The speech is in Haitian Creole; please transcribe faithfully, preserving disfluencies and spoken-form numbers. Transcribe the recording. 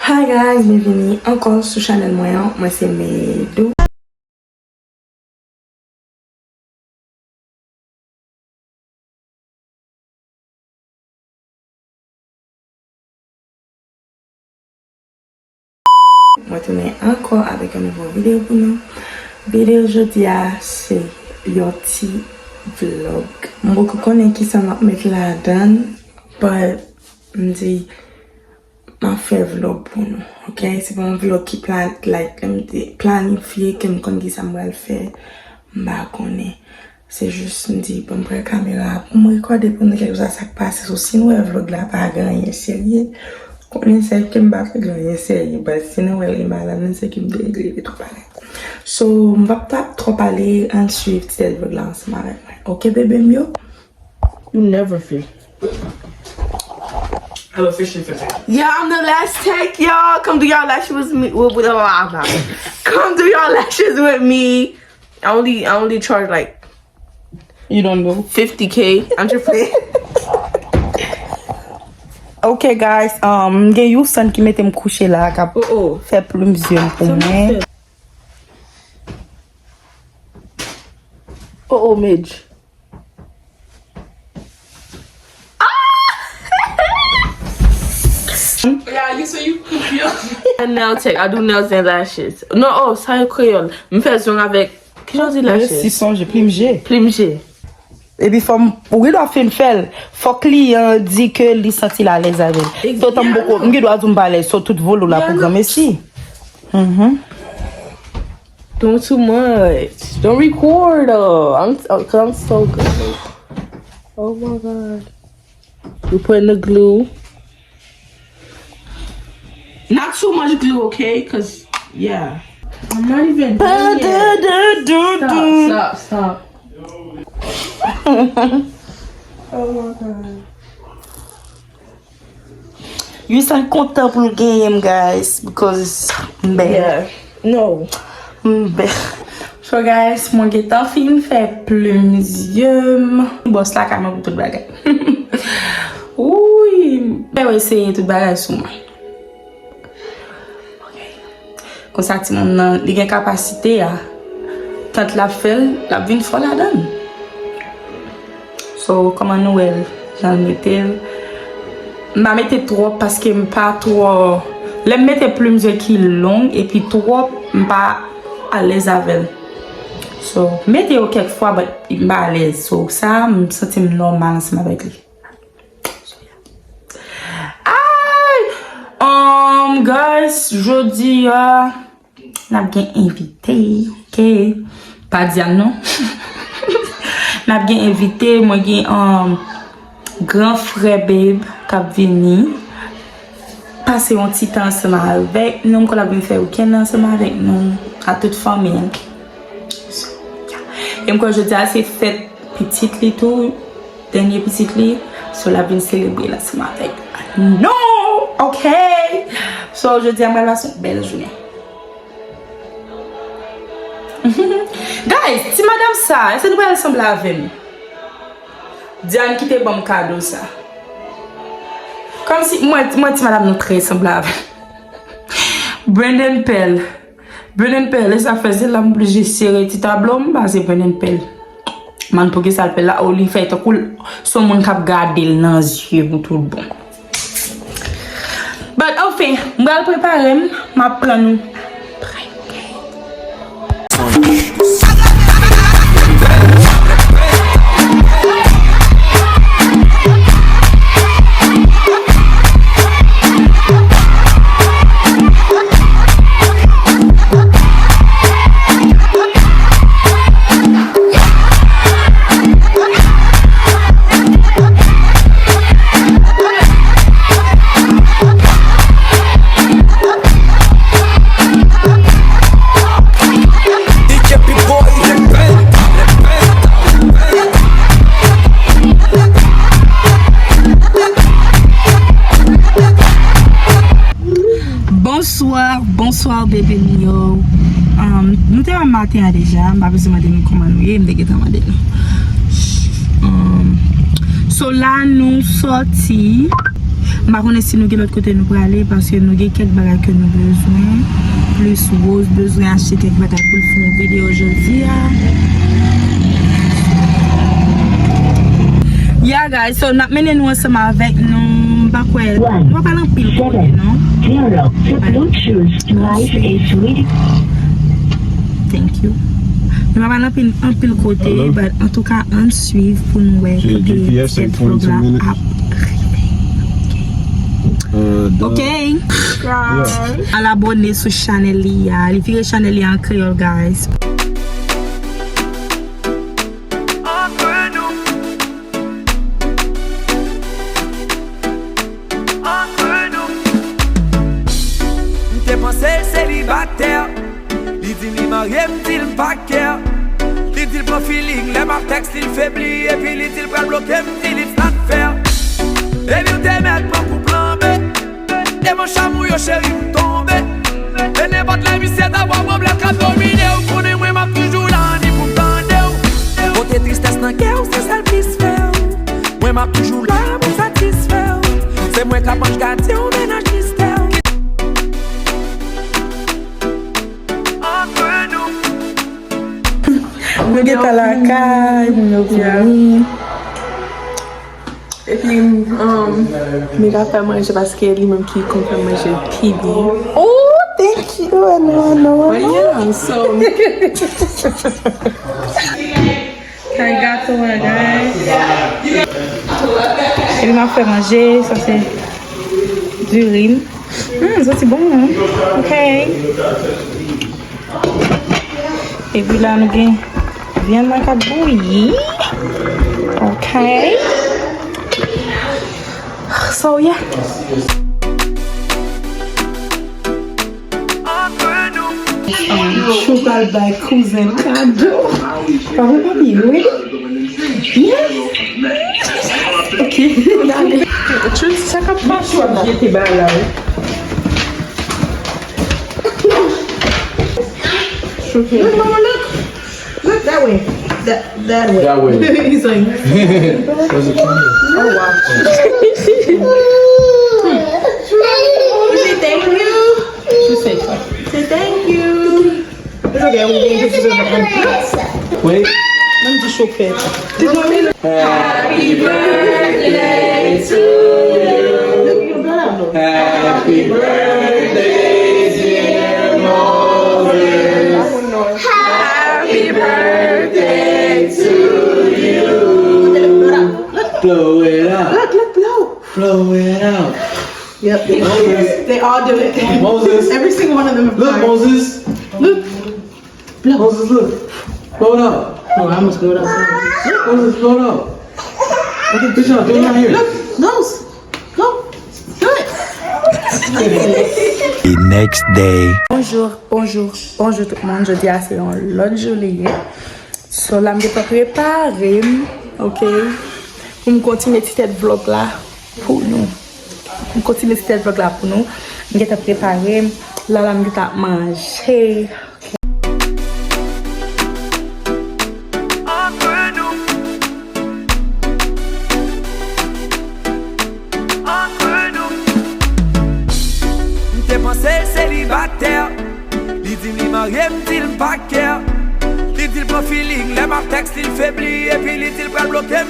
Hi guys, byenvini ankò sou chanèl mwen an. Mwen se Medou. Mwen tounen ankò avèk yon nouvo videyo pou nou. Videyo jodi a se yon ti vlog. M poko konnen kisa m ap met ladan, but m di m ap fè vlog pou nou, ok? Se pa yon vlog ki plan, like, m te planifye ke m konn kisa m pral fè, m pa konnen. Se jis m di, bon, m pran kamera a pou m rekòde pou nou kèlkeswa sa k pase. So, si nou wè vlog la pa gen anyen serye, konnen se ke m pa fè gen anyen serye, but si nou wè l gen bagay ladan, se ke m te regle de tout bagay. So, m p ap ta twò pale, ann swiv ti tèt vlog la ansanm avèk mwen. Ok, bebe m yo? You never fit. I love fishing for that. Yeah, I'm the last take, y'all. Come do y'all lashes with me. With, with, blah, blah, blah. Come do y'all lashes with me. I only, I only charge like You don't know. Fifty K. I'm just playing. Ok, guys, um, gen yon sèn ki mete m kouche la, k ap Oh, oh. fè plim zye m pou Sa mwen. mwen fè. Oh, oh, Midge. Yeah, you say you confused. A nail tech. I do nails and lashes. Non, oh, sa yo kreyòl. M fè zong avèk, ki jan w di lashes? Si sonje, plim je. Plim je. Epi fò m, ou gen dwa fin fè l. Fò kliyan an di ke li santi l alèz avè l. Ex- So, tan m Yeah, poko, no. m gen dwa di w m pa alèz. So, tout volo la Yeah, pou no. granmesi. Mhm. Don't too much. Don't record. Uh, I'm, uh, 'cause I'm so good. Oh my God. We putting the glue. Not too much glue, okay? 'Cause, yeah. I'm not even done yet. Stop, stop, stop. Oh my God. Usain kontan pou l genyen m, guys, because m bèl. Yeah. No. M bèl. So, guys, mwen gentan fin fè plim zye m. Bòs lakay mwen pou tout bagay. Wouy, mwen eseye tout bagay sou mwen. Ok. Konsa, timoun nan, li gen kapasite a. Tant l ap fè l, l ap vin fò ladan l. So, kòman nou wè l, jan l mete l? M pa mete twòp paske m pa twò, lè m mete plim zye ki long epi twòp, m pa alèz avè l. So, m mete yo kèk fwa, but m pa alèz. So, sa, m santi m nòmal ansanm avèk li. Ay! Um, guys, jodi a, n ap gen envite, ok? Pa Diane, non. N ap gen envite, mwen gen, um, gran frè Babe k ap vini pase yon ti tan ansanm avèk nou. M kwè l ap vin fè wikenn ansanm avèk nou, a tout fanmi an. So, yeah. E m kwè jodi a se fèt pitit li tou, dènye pitit li. So, l ap vin selebre l ansanm avèk nou, ok? So, jodi a, m pral pase yon bèl jounen. Guys, ti madanm sa, èske nou pral sanble avè m? Diane ki te ban m kado sa. Kòmsi, mwen, mwen, ti madanm nou trè sanble avè m. Brandon Pearl. Brandon Pearl, e sa fè se la m oblije sere ti tablo m, pase Brandon Pearl. Man, poukisa l fè la? O, li fè tankou l se yon moun k ap gade l nan zye pou tout bon. But, anfen, m pral prepare m, m ap pran nou. Bonswa, bonswa, bebe m yo. Um, nou te wè m maten an deja, m pa bezwen mande nou kòman nou ye, m te gentan mande nou. Um, so la, nou sòti. M pa konnen si nou gen lòt kote nou prale, paske nou gen kèk bagay ke nou bezwen. Plis Rose bezwen achte kèk bagay pou l fè yon videyo jodi a. Yeah, guys, so n ap mennen nou ansanm avèk nou. M pa kwè, nou pa pale anpil kote, non? But thank you. Nou pa pale anpil, anpil kote, but antouka, ann swiv pou nou wè kote sèt vlog la ap rive. Ok. Al abòne sou chanèl li a. Li vire chanèl li an kreyòl, guys. Antre nou. Antre nou. M te panse l selibatè. Li di m li marye, m di l m pa kè. Li di l pran feeling, lè m ap tèks li, l febli. Epi li di l pral bloke m, m di l it's not fair. Epi w te mèt pran koup lanbe. Devan chanm ou yo, cheri, m tonbe. E nenpòt lè misye ta pran pwoblèm k ap domine w, konnen mwen m ap toujou la, ni pou m tande w. Pote tristès nan kè w, se sa l plis fè w. Mwen m ap toujou la pou satisfè w. Se mwen k ap anj gadyen w, mennaj mistè w. Antre nou. Nou gentan lakay, nou vini. Epi, um, m ka fè manje paske li menm ki konn fè manje pi byen. Oh, thank you, I know, I know, I know. But yeah, so. Kay gato a, guys. Epi m ap fè manje, sa se diri. Hmm, santi bon, hein? Ok. Epi la, nou gen vyann nan k ap bouyi. Ok. So, yeah. Chou pral bay kouzen l kado. Pa vre, papi, wi. Yes. Ok, n ale. Chou, sa k ap pase la? Jete bagay la, wi. Look, mama, look. Look that way. That, that way. That way. He's like, oh, wow. You say thank you? She said, say thank you. It's okay, I'm gonna get you some. Wait. Let me just show Pep. Happy birthday to you. Happy birthday, dear Moses. Happy birthday to you. Blow it out. Look, look, blow. Blow it out. Yep, they, they all do it. Moses. Every single one of them. Look, Moses. Look. Moses, look. Blow it out. Oh, I almost blew it out. Look, Moses, blow it out. Look at this, do it right here. Look, nose. Go. Do it. The next day. Bonjou, bonjou, bonjou tout moun. Jodi a se yon lòt jou li ye. So la m gentan prepare m, ok, pou m kontinye ti tèt vlòg la pou nou. M kontinye ti tèt vlòg la pou nou. M gentan prepare m. La la m gentan ap manje. M te panse l selibatè. Li di m li marye, m di l m pa kè. Li di l pran feeling, lè m ap tèks li, l febli. Epi li di l pral bloke m.